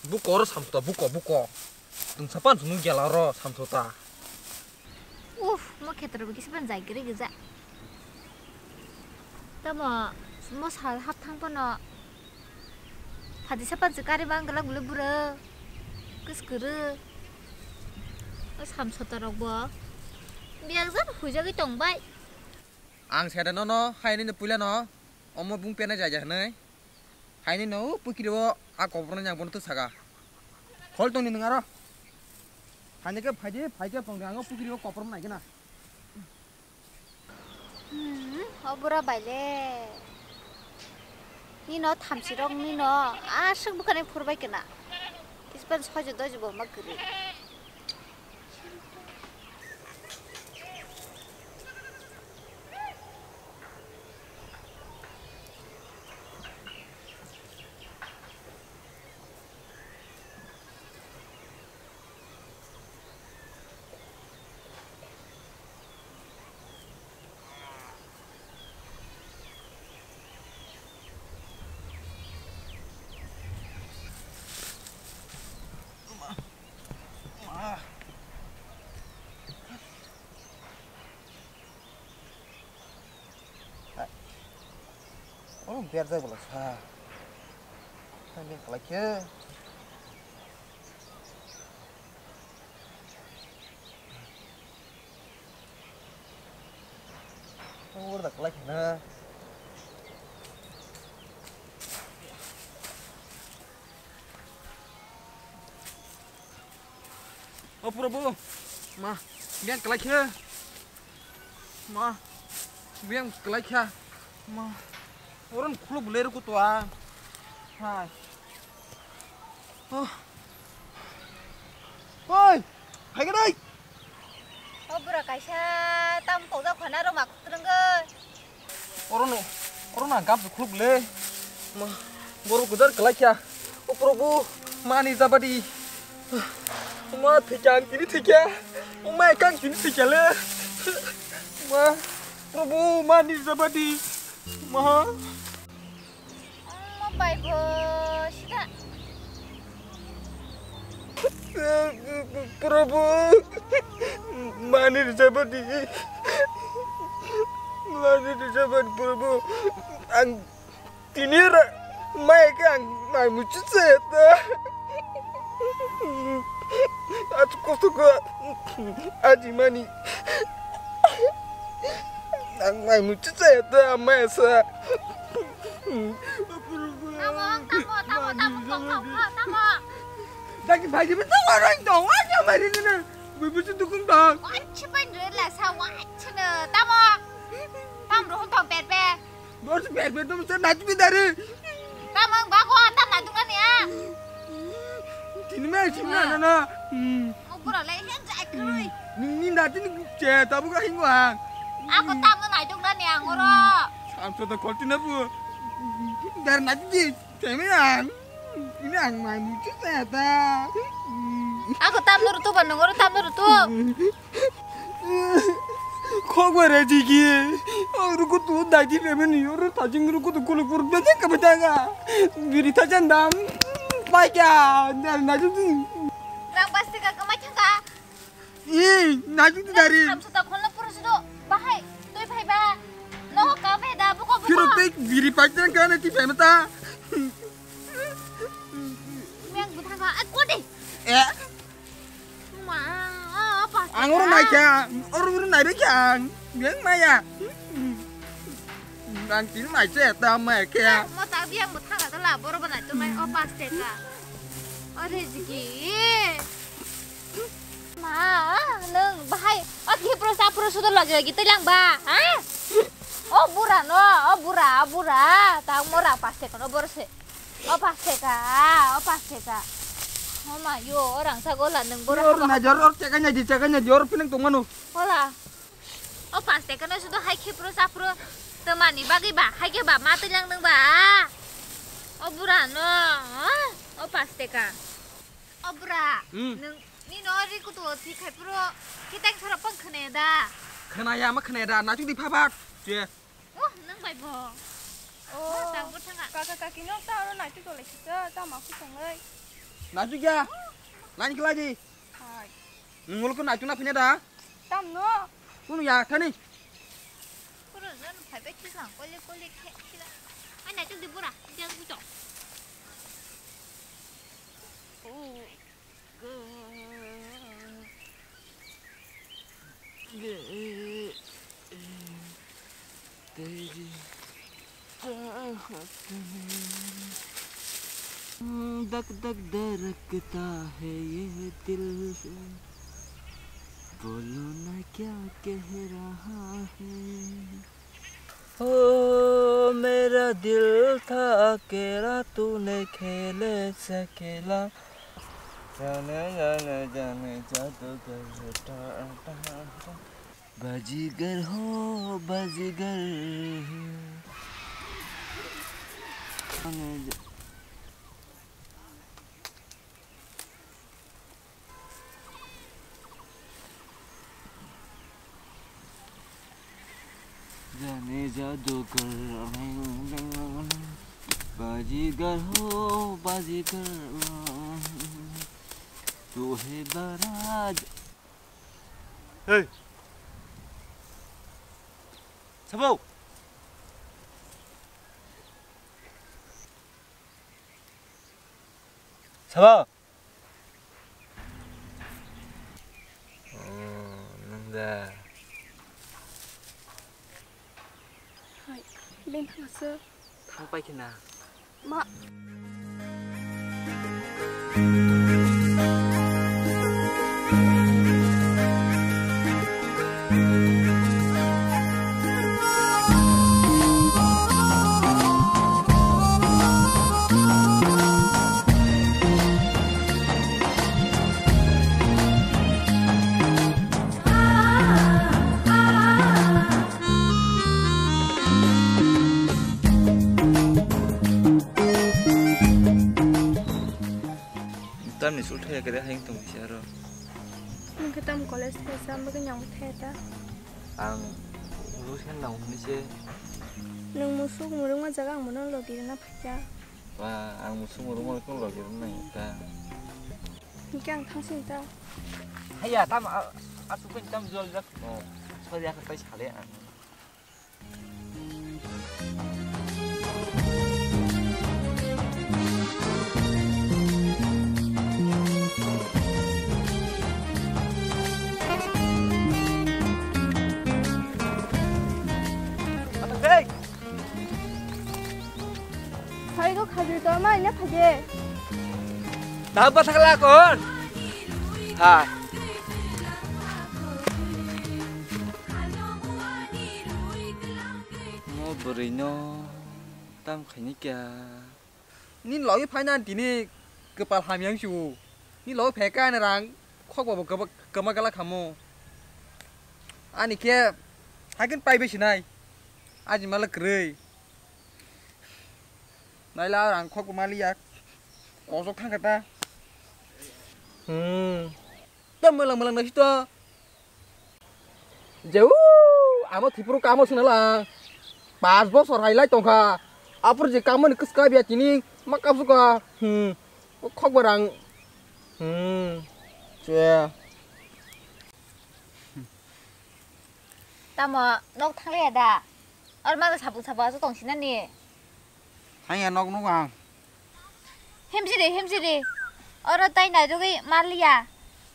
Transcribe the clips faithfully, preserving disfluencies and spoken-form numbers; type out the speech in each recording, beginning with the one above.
Buko oro samsota, buko, buko. Tungsa pan sunu gela oro samsota. Uff, mo khetra bo kisa pan jai gri gija. Tamo mo sal hap thang pano. Phadi sapan se kari bang gelak bule bura. Kis kuru. O samsota rok bo. Biang jan huijagwi tong bai. Ang seda nono, haini no puila no. Omo bung pena jaja hanai. Haini no pukiri o a kobroni yang bono to saga. Hol tong ni nung aro. Haini ke phaidi, phaidi tong ni ang o pukiri o kobroni nai gana. Hmm, o bura bai le. Nino thamchi rok nino aswk bwkhani phurbai kana. Kispan sojo doji bo ma kwrwi. Hai. Oh, biar jai bola sa. Hai, biar kalai khe. Oh, udah kalai khe na. O Prabhu, ma, biyang kalai khe. Ma, biyang kalai khe. Ma, oron khuluk bwlai rwkhu to a. Hai. Oh. Oi, hai khe dai. O bura kaisa tam kokjak khana roma kwrwngwi. Orono, orono ang gam se khuluk le. Ma, borok kwdar kwlai kha. O Prabhu, mani jabadi. Ma thwikha ang tini thwikha. O ma ekha ang tini thwikha le. Ma, Prabhu, mani jabadi. Ma. Omo bai bo sida. Prabhu, mani rijabadi, mani rijabadi, Prabhu, ang tini ra maya khe ang mai muchung chaya ta. Ach kosto kha aji mani. Ang mai muchung chaya ta maya sa. Tamo, tamo, tamo, tamo, tamo, tamo, tamo. Dagi bhai, jibe tamo rang tong, wajah mari nana. Bui bui dukung tong. Wajah pai nre la sa, wajah na, tamo. Tam rohon tong per per. Bor se per per tong sa nati bidare. Tamo, bago, tam na dunga ni a. Tini mai sim na na na. Hmm. Mo pura le hen jai krui. Ni, ni nati ni che tabu ka hingo ang. Ako tam na nai dung na ni ang oro. Sam so to kolti na bu. Dar nati di. Teme ang, ini ang mai muchung chaya ta. Ako tam nuru tu ba nungoro tam nuru tu. Khok ba re jigi. Ang ruku tu dai di peme ni oro tajing ruku tu kulu kuru bete ka beta ga. Biri tajan dam. Pai kya? Dar na ju. Rang pasti ka kamai thangka. Ih, najung tu dari. Samsota khulna pura sudo. Bahai, tui phai ba. No ka phai da, buko, buko. Kiro tei biri paiteng ka na ti phai mata. Meng butha ka, eh, kode. Eh. Ma, oh, apa? Ang oro nai kya, oro oro nai re kya ang. Meng maya. Ang tin mai che ta mai kya. Mo ta biang butha ka la, boro bana tu mai, oh, pas te ka. Ore jigi. Ma, nwng bahai o khipro saphro sudo lagi lagi twilang ba, ha? O bura no, o bura, o bura, ta mora paste kono borse. O paste ka, o paste ka. O ma yo, o rangsa gola nwng bura. Or na jor or chekanya di, chekanya di or pilang tongmano. Hola. O paste kono sudo hai khipro saphro twmani bagwi ba, hai khe ba ma twilang nwng ba. O bura no, o paste ka. O bura, hmm, nwng nino ri kutu o thi khai phuru kitang sara pang khne da. Khna ya ma khne da, na chudi pha bak. Je. Oh, nwng bai bo. Oh, tang bo thanga. Kaka kaki no ta oro nai tu tole kisa, ta ma khu thang lai. Naitukya. Nani kelai di. Hai. Nungul ko naitukna phina da. Tam no. Kunu ya thani. Kuru no phai bai kisang kole kole khe kila. Ai naituk di bura. Dia buto. Oh. तेरी चाहत में दक दक धड़कता है ये दिल, बोलो ना क्या कह रहा है। ओ मेरा दिल था अकेला, तूने खेले से खेला। जाने, जाने, जाने, जादूगर, टा, टा, टा। बाजीगर हो, बाजीगर। जाने, जा- जाने जादूगर, बाजीगर हो बाजीगर, तू है बड़ा ज- Hey! Sabo! Sabo! Oh, nwng da. Hai, bini thangsa. Thang pai khe na. Ma. Tamni sul thaya kare hayung tong bisi aro. Nwng khe tam college thaya sa, bagwi nang thaya ta? Ang ulu sen nang hwnwi se. Nwng musuk murung ma jaga ang bono logi rwna phaikha. Ba, ang musuk murung ma khe logi rwna nang ta. Hinkhe ang thang sini ta. Haya, tam a, asuk bai tam jol jak. Oh, sorry, aku tai sale ang. Hey! Phaigo khajui tongma ina phaide. Dah ba thakla kon. Ha. Mo bwrwi no tam khaini kya. Ni logi phaina tini kwpal hamyang su. Ni logi pheka ani rang khok babo kwma gala khamo. Ani khe hakin paibe sinai. Aji mala kwrwi. Naila rang khok mali yak. Kosok thangkha ta. Hmm. Tei mwlang mwlang naisito. Je u, amo thipuru kamo swnala. Pas bosor hai lai tongkha. Apor je kamoni kwska biya tini ma kapsuka. Hmm. O khok barang. Hmm. Che. Tamo nok thangliya da? Or ma sabuk sabuk aso tongsinani. Hanya nok nuk ang. Himsiri, himsiri. Oro tai nairugwi maliya.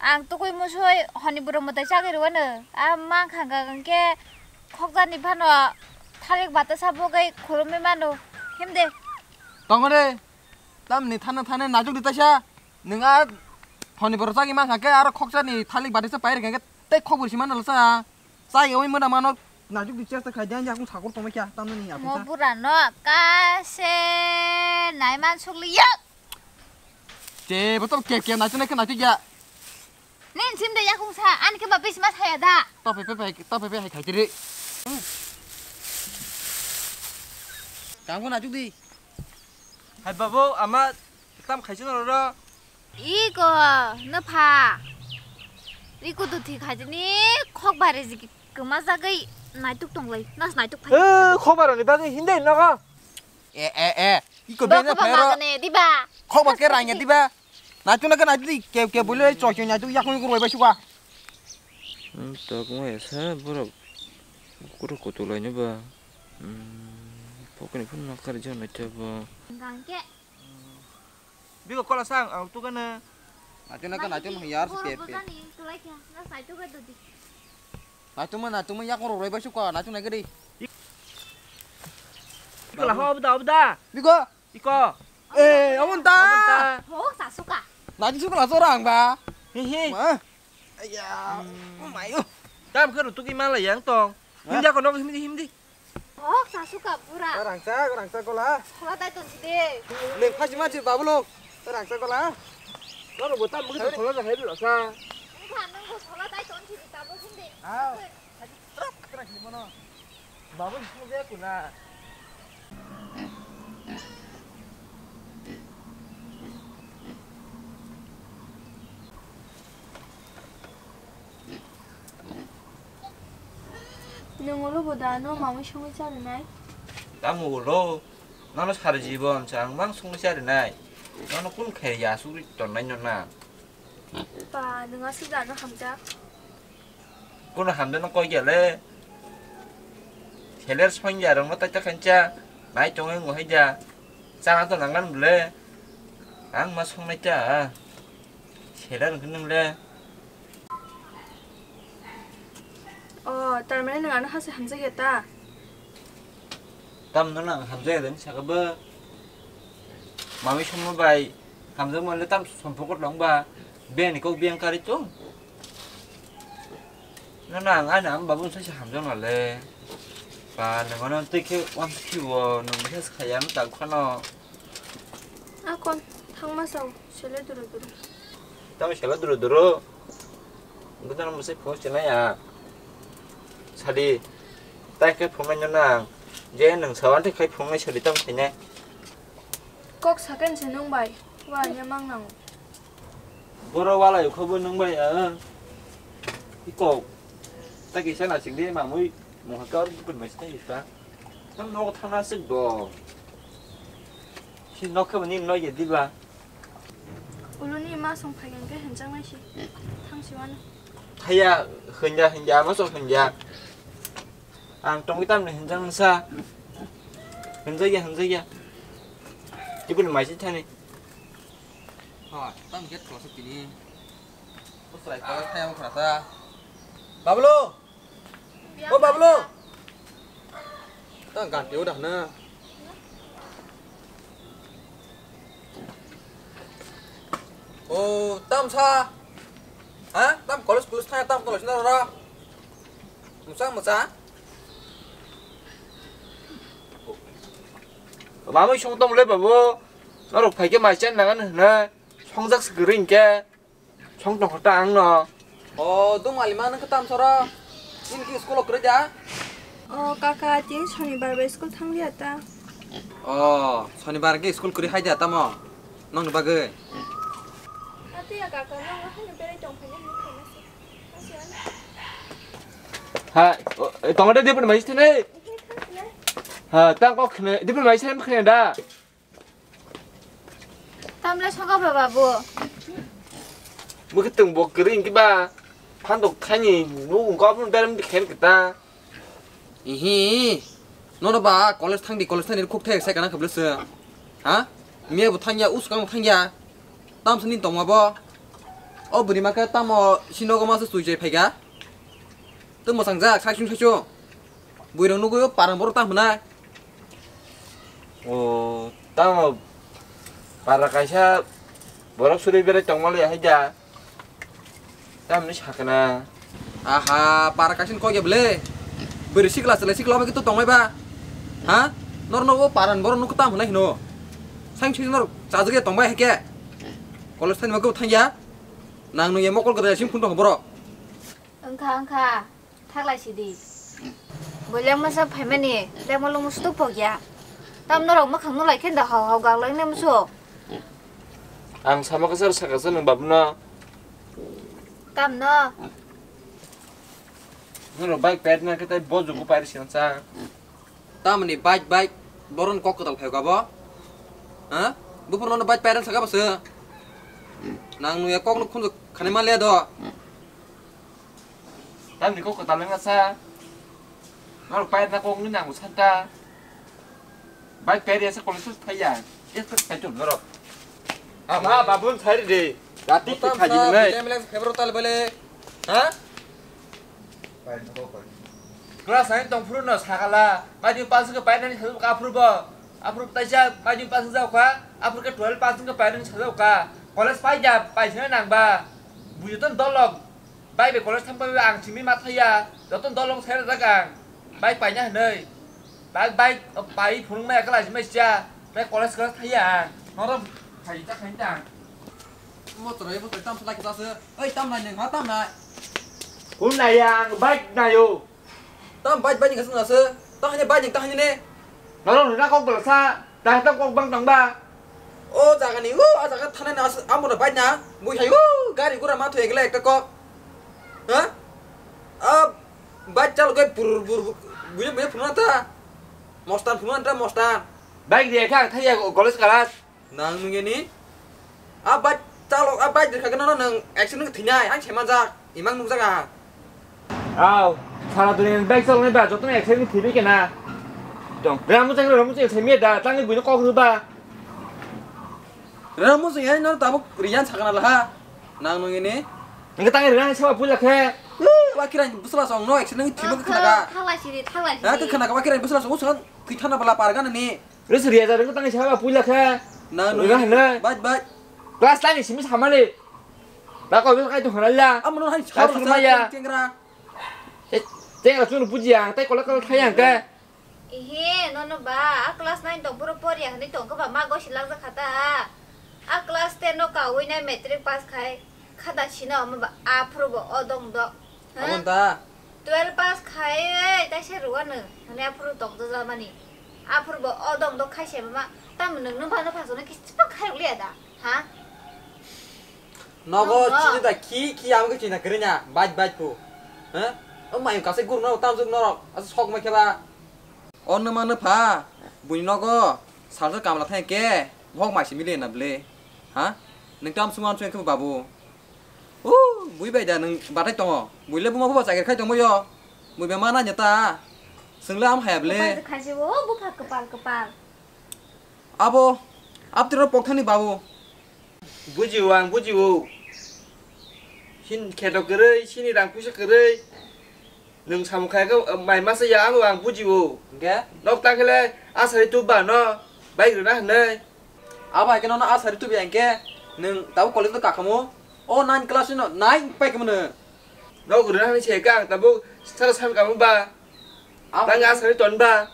Ang tukui musui honi burung mwtai chagwi rwano. A mangkha hwnkhe khokjani phano thalik batasa bogwi khulumwi mano. Himde. Tongo de. Tamni thana thana najwk di taisa. Nwng a honi burung chagwi mangkha khe aro khokjani thalik batasa pai rwkha khe tei khok bursi mano lasa. Chai oi mona mano najuk di chesta khai dian yakung sakur tongma kya tamna ni Mo apisa. Bura no ka se nai man sukli ya. Che bo to ke ke nachu na ke nachu ya. Nin sim de yakung sa an ke ba bis mas haya da. To pe pe pe to pe pe hai khai tiri. Kang ko najuk di. Hai babu ama tam khai chino ro. Iko, no pha. Iko to thik hai ni khok bare jiki kwma jagwi naituk tonglai. Nas naituk phai. Eh, khok bare ni bagwi hinde no ga. E, e, e. Iko be no phai ro. Magane diba? Khok ba ke rang ya diba? Naitu na ka naitu di ke ke bule choi choi naitu yak ko roi ba suka. Hmm, tok mo esa borok kuro kutu lai ni ba. Hmm, pokoni phun ma kar jon naitu ba. Gangke. Bigo kola sang ang tu kana. Naitu na ka naitu no yar se pe pe. Tulai kya na sai tu ga dodi. Naitu ma naitu ma yak ko roi ba suka naitu na gari. Bigo la ho abda abda. Bigo. Iko. Eh, abon ta. Abon ta. Ho, sasuka. Nadi suka la sora ang ba. He, he. Ma. Aya. Hmm. Oh my. Tam khe rutuk i mala yang tong. Ha? Hindi ako nok hindi, hindi. Ho, sasuka pura. Rangsa, rangsa kola. Hola tai ton sidi. Neng phasi ma chi babulo. Rangsa kola. Noro botam mungkin thola na hebi rasa. Ini kan nang ko hola tai ton sidi tabo hindi. Ah. Trap kena sini mana? Babu sini dia kuna. Nwng ulo bo da no mamwi songwi charinai? Tamo ulo, nono sara jibon chwng mang songwi charinai. Nono kun khe ya sugwi tonnai no na? Ba, nwng aswk da no hamjak. Kuno hamjak no koi ya le. Seler song ya rong no tai ta khancha. Nai tong ngo hai ja. Chana to nangan bole. Ang ma song nai ta. Seler nung le. Oh, tar mane nwng ano hase hamjak ya ta? Tamno nang hamjak ya saka ba. Mami songma bai hamjak male tam sompokot long ba. Beni kok biang kari tung. No nang ana am babun sai hamjak male. Ba nang ano tei khe wan khiwo nung bisa khaya no tak khano. Akon thangma sao sele duro duro. Tamo sele duro duro. Gudana musai phone chenai ya. Sadi. Tai khe phone nai nang. Je nang sawan te khai phone nai sadi tam khainai. Kok saken se nung bai. Wa nya mang nang. Boro wala yukho bo nung bai a. Iko. Ta kisa na sing de mamui. Mungha ka ur bukun mai sita yukha. Tam nogo thana sik do. Si nokhe bo ni no ye diba. Uluni ma song phai hwnkhe hwnjaknai si. Thang si mano. Haya, hwnja, hwnja, ma song hwnja. Ang tongwi tamni hwnjaknai sa. Hwnjakya, hwnjakya. Ibuni mai si thani. Hoi, tam get khwlasa tini. Usrai kala thaya mo khwlasa. Bablu! O Bablu! Tang ganti udah na. O tam sa. Ha? Tam college college thaya tam college na ra. Musa musa. Mamui song tong le babu. Norok phaikhe mai chen nangan hwnwi. Songjak se kwrwi hinkhe. Song tong kha ta ang no. O, dum ali ma nang khe tam soro. Nini ki school o kwrwi da? O, kaka, tini sonibar bai school thang liya ta. O, sonibar khe school kwrwi hai da tamo? Nongni bagwi? Atiya kaka, nang haino berai tong phai nai, nini khaina se. Ha, o, e, tong de dipun mai sini. Ha, tang kok khne, dipun mai sini khne da. Tamle soka ba babu. Mukhe tong bo kwrwi hinkhe ba. Phandok thani nung kok beram di khen kita. Ihi. Nono ba college thang di, college thani khuk thek sai kana khablese. Ha? Miya bo thangya, usukang bo thangya. Tam sini tongma bo. O bwrwi ma khe tamo sinogo ma se sui jai phaiga. Tei mwsang jak, saisung saisung. Buirok nugwi o parang borok tamo hwnai. O, tamo para kaisa borok suri berai tongma le hai da. Tamni sakna. Aha, para kaisa ni kok ya bwle. Bwrwi sikla chwlai sikla bai khe to tongmai ba. Ha? Norno o paran borok nukho tamo hwnai hino. Saisung saisung norok chajagwi tongbai hai khe. College thani bagwi thangya. Nang nungya mokol kwdai sing phun tong borok. Wngkha, wngkha. Thaklai sidi. Bo lengmasa phaimani, lengma lungma sutuk pokya. Tam norok mwkhang nulai khe da hau hau gaklai nai musu. Ang sama kasar sakasa nwng babno. Tamno? Norok bike pet na khe tai bo jugo pairi sinsa. Tamoni bike, bike, boron kok kwtal phaikha bo? Ha? Buphuru nono bike pairan saka bwswk? Nang nuya kok no khunju khani ma le do. Tamni kok kwtal wngya sa. Norok paina kok wngwi nango santa. Bike pair ya sa college thaiya. Yes, tak kaitu norok. Ama babun thari de. Gati Motam khaji sa, nai. Bile mele febro tal bele. Ha? Class nine tong phuru no sakala. Maju pass ke painani sajuk ka phuru bo. Aphuru taisa maju pass jao ka. Aphuru ke twelve pass ke painani sajuk ka. College pai ja, pai sene nang ba. Bujo ton dolok. Bai be college thang pai ang simi ma thaya. Joton dolok sai rajak ang. Bai pai na hanai. Bai, bai, pai phunung maya kala simi sia. Bai college class thaya ang. Norom khai ta khai ta. Motor ai motor tam salai kita se. Oi, tam nai neng ha, tam nai. Kun nai ang, bike nayo. Tam bike, bike ngasuk ngasuk. Tang hanya bike, tang hanya ne. Norok rina kok belsa, dah tam kok bang tang ba. O jaga ni, o a jaga thanai na, amo na bike na. Bui hai, o gari gura ma thoi egla ekta kok. Ha? A bike chalo gai pur pur, buya buya phunata. Mostan phunata, mostan. Bike dia kha, thaya college class. Nang nungya ni? A bike chalok, a bike rikha gana no nang accident wngwi thwinai, ang saimanjak, imang nukjak ang. Aw, sara duni bike chaloknai ba, jotono accident wngwi thwibai kena. Dong, ramu chang, ramu chang, saimaya da, tangwi buino kok rwba. Ramu chang, ai no tabuk riyan sakana laha. Nang nungya ni? Nang tangwi rwna saba puila khe. Wa kiran busla song no accident wngwi thwima khana ga. Thalai siri, thalai siri. Ha, khana ga wa kiran busla song, song thwi thana bala pargana ni. Ris riya jar tang sa ba puila khe. Na no. Ura hne. Baj baj. Class nine simi samani. Ba ko bil kai tu hana la. Amo no hai Ba sa thurma ya. Tengra. Tengra chun buji ang tai kola kola thai ang ke. Ihe, no no ba, a class nine tong puro pori ang ni tong ko ba ma go silang ja khata. A class ten no ka wi nai matric pass khai. Khada sina omo ba aphuru bo odong do. Ha? Abon ta? Twelve pass khai, taisa rwano, hwnwi aphuru tokjak mani. Aphuru bo odong do khai se mama, tamo nwng nwng phano phasukno kisipa khai rwliya da, ha? Nogo Nogo. Chini da khi, khi amo khe chini da kwrwnya, baj baj pu. Ha? O mayu kasai guru no, tamsuk norok, asa sok mai kheba. O nwma nwpha, buini nogo, salsa kamla thang ke, hok mai simi le na ble. Ha? Nwng tam sung am sung ke babu. O, bui bai da nwng batai tongo. Bui le buma buba chakir khai tongmo yo. Bui be mana nyata. Swng le am haya ble. Bupha khaisi o, bupha kwpal kwpal. Abo, aptiro pokthani babu. Bujiwo ang bujiwo. Sin kheto kwrwi, sini rang puisa kwrwi. Nwng samung khai khe mai masa ya ang ang bujiwo. Hwnkhe? Nok tang khe le asari tuba no bai rwna hwnwi. Abo hai khe nono asari tubi hwnkhe nwng tabuk college no kakhamu. O nine class no nine pai khe mano. Nok rwna hwnwi se khe ang tabuk sara san kamu ba. Abo Tang asari ton ba.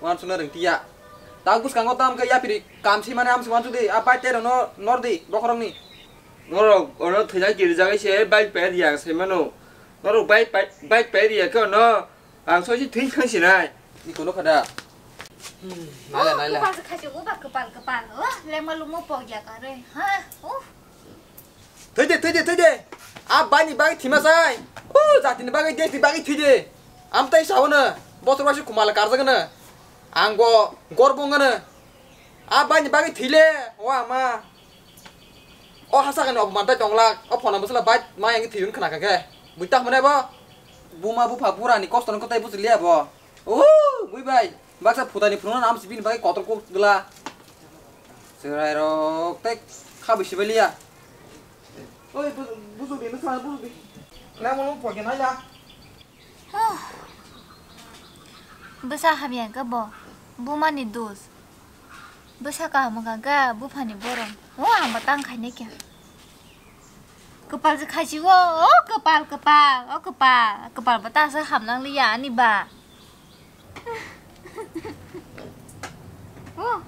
Wansukna rwngtiya. Ta bwskango tam khe yapiri kam si mane amsi wansuk di, a bai tero no nor di bokhorokni. Norok ono thwijak kirijagai se bike pai riya se mano. Norok bike pai, bike pai riya khe ono ang soi si thwing thang sinai. Ni kono khada. Hmm, naila, Oh, naila. Kwpal se khaisi, uba kwpal, kwpal. Oh, lengma lungmo pok ya kare. Ha? Oh. Thwide, thwide, thwide. A bani bagwi thima sai. O jatini bagwi, deshni bagwi thwide. Amtai sawono. Botor waisi khumala karjagano. Ang bo gorbo wngano. A bani bagwi thwile. O ama. O hasakani obo mantai tonglak. O phona bwsala bai ma yang thwiyun khna kha khe. Bui tak mane bo. Buma bupha burani kosto no kwtai buchiliya bo. O bui bai. Baksa phutani phunukna nam sibini bagwi kotor kok gla. Chwrairok tei khabui sibaliya. Oi, bu-, busu di, nukha busu di. Nang mano poke nai la. Huh. Bwsa hamya khe bo bumani dos. Bwsa kaham wngkha khe buphani borom. O ang bo tang khainai khe. Kwpal se khaisi o, o kwpal, kwpal, o kwpal, kwpal bo ta se hamnang liya ani ba. O,